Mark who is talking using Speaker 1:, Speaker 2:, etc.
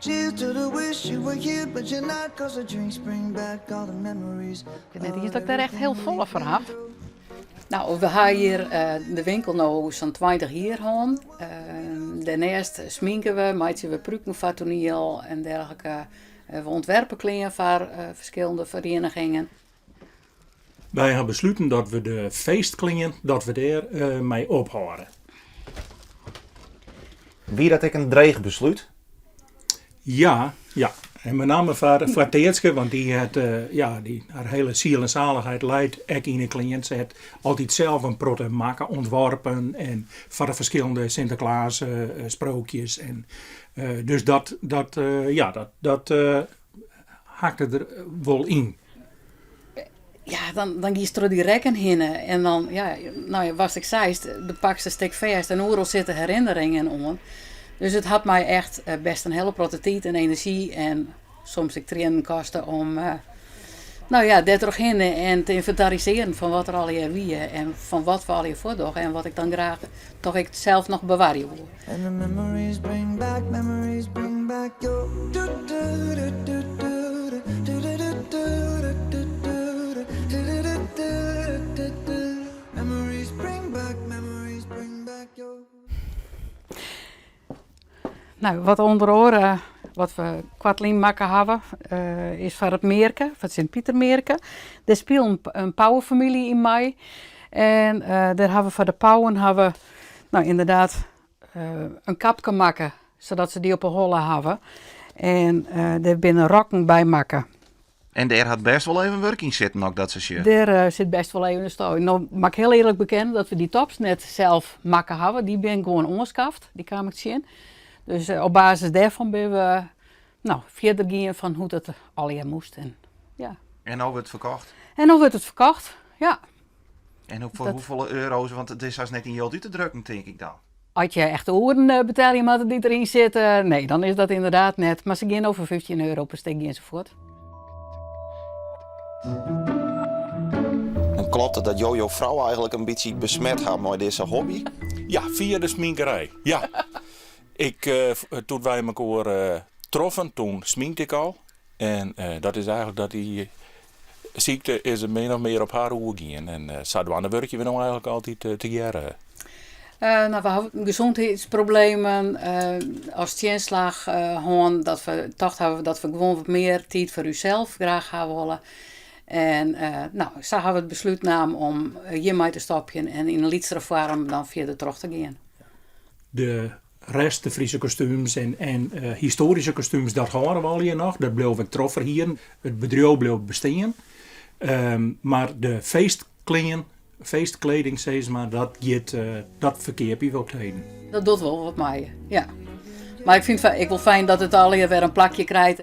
Speaker 1: Cheers to the wish you were here, but you're not. Cause the drinks bring back all the memories.
Speaker 2: Ik wit net iens dat ik dêr echt hiel folle foar haw. No, we ha hjir de winkel no sa'n 20 jier hân. Dêrneist sminke we, meitsje we pruken foar toaniel en dergelike. We ûntwerpe klean foar ferskillende ferienigingen.
Speaker 3: Wy ha besluten dat we de feestklean dat we dêr mei ophâlde.
Speaker 4: Wie dat ek in dreech beslút?
Speaker 3: Ja, ja. En benammen foar, foar Teatske, want dy hat, ja, dy, har hiele siel en zaligheid leit ek yn 'e klean. Se hat altyd sels in protte makke, ûntworpen en foar de ferskillende Sinteklaas sprookjes. En, dus dat, dat, ja, dat, dat hakte der wol yn.
Speaker 2: Ja, dan, dan giest troch dy rekken hinne en dan, ja, no ja, watst ek seist, do pakst in stik fêst en oeral sitte herinneringen oan. Dus it hat my echt eh, best in hiele protte tiid en enerzjy en soms ek triennen koste om, eh, no ja, dêr trochhinne en te ynventarisearjen fan wat der allegear wie en fan wat we allegear fuortdogge en wat ik dan graach toch ek sels noch bewarje woe.
Speaker 1: And the memories bring back, memories bring back your do do do do do do do do do do do do do do do do Memories bring back, memories bring back your
Speaker 2: No, wat ûnder oare wat we koartlyn makke hawwe, is foar it mearke, foar it Sint-Pitermearke. Dêr spile in pauwefamylje yn mei. En dêr hawwe we foar de pauwen hawwe, no ynderdaad in kapke makke, sadat se dy op 'e holle hawwe. En dêr binne rokken by makke.
Speaker 4: En dêr hat bêst wol even wurk yn sitten, as ik dat sa sjoch.
Speaker 2: Dêr sit bêst wol even in stof yn. No moat ik hiel earlik bekenne dat we dy tops net sels makke hawwe. Dy binne gewoan oanskaft, dy kaam ik tsjin. Dus op basis dêrfan binne we no, fierder gien fan hoe't it allegear moast. En, ja.
Speaker 4: En no wurdt it ferkocht?
Speaker 2: En no wurdt it ferkocht, ja.
Speaker 4: En foar hoefolle euro's, want it is hast net yn jild út te drukken, tink ik dan.
Speaker 2: As je echt de oeren betelje moatte dy't deryn sitte, nee, dan is dat ynderdaad net. Mar se gean no foar 15 euro per stik gean se fuort.
Speaker 4: En klopt it dat jo jo frou eigenlik in bytsje besmet ha mei dizze hobby?
Speaker 3: Ja, fia de sminkerij. Ja. Ik, doe't wy mekoar troffen, toen sminkte ik al. En dat is eigenlik dat dy sykte is min of mear op har oergien. En sadwaande wurkje we no eigenlik altyd tegearre.
Speaker 2: No, we hawwe gesondheidsproblemen as tsjinslach hân dat we tocht hawwe dat we gewoan wat mear tiid foar ússels graach ha wolle. En no, sa hawwe we it beslút naam om hjirmei te stopjen en yn in lytsere foarm dan fierder troch te gean.
Speaker 3: De rest, de Fryske kostúms en en histoaryske kostúms, dat hâlde we allegear noch. Dat bliuwe we ek trochferhieren. It bedriuw bliuwt bestean. Mar de feestklean, feestkleding sis mar, dat giet, dat ferkeapje we op 't heden.
Speaker 2: Dat docht wol wat mei je, ja. Mar ik fyn it ek wol fijn dat it allegear wer in plakje krijt.